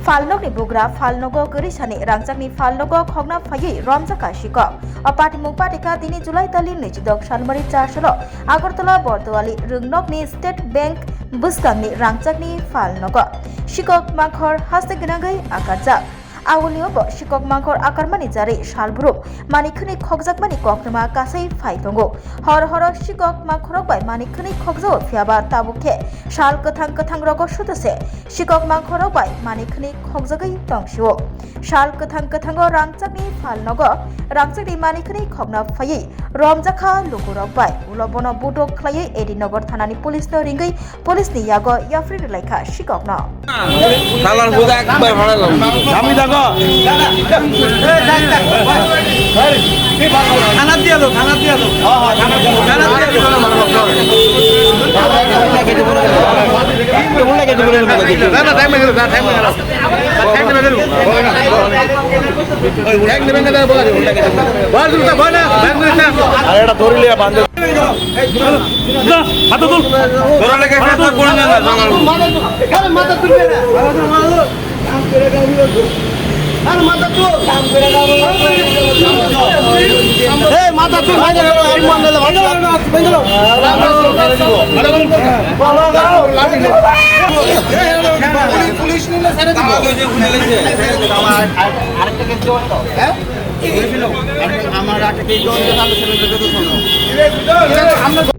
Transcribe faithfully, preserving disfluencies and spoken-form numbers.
Phalnokni bugra phalnogo kwrwisani rangchakni phalnogo khokna phaiwi romjakha sikok. O patimung patikha tini July talni nwichidok salmari char salo Agartala Bordoali rwngnokni State Bank bwskangni rangchakni phalnogo sikok mangkhor haste gwnangwi akarjak. Agulio bo sikok mangkhor akarmani jarwi salbrum manwi khwnwi khokjakmani koktwma kasai phai tongo. Hor horo sikok mangkhorok bai manwi khwnwi khokjago, phiyaba tabuk khe sal kwthang kwthang rogo sudose sikok mangkhorok bai manwi khwnwi khokjagwi tongsio. Sal kwthang kwthango rangchakni phalnogo rangchakni manwi khwnwi khokna phaiwi romjakha lukurok bai. Ulo bono butok khlaiwi A D Nagar thanani police no ringwi police ni yago yapri rwlaikha sikokno. Salar budak bai bhara lo. Kami dago. Thanat diya do, thanat diya do. Thanat diya do. Na, na, time limit, na, time limit. Time limit. Time limit, na, bola. Bola, bola, bola. Are eta dhori liya, bande. যা, হাতে তুল। ধরো লেগে, হাতে তুল। ধরো লেগে। আরে মাথা তুলবে না। আরে মাথা তুল। এই মাথা তুল, ভাই, এই মন দিলে ভাই। পুলিশ, পুলিশ নিলে ছেড়ে দিব। আমার আরেকটা কেস জমা দাও। হ্যাঁ? আমার আরেকটা কেস জমা দাও, তাহলে ছেড়ে দিতে হবে।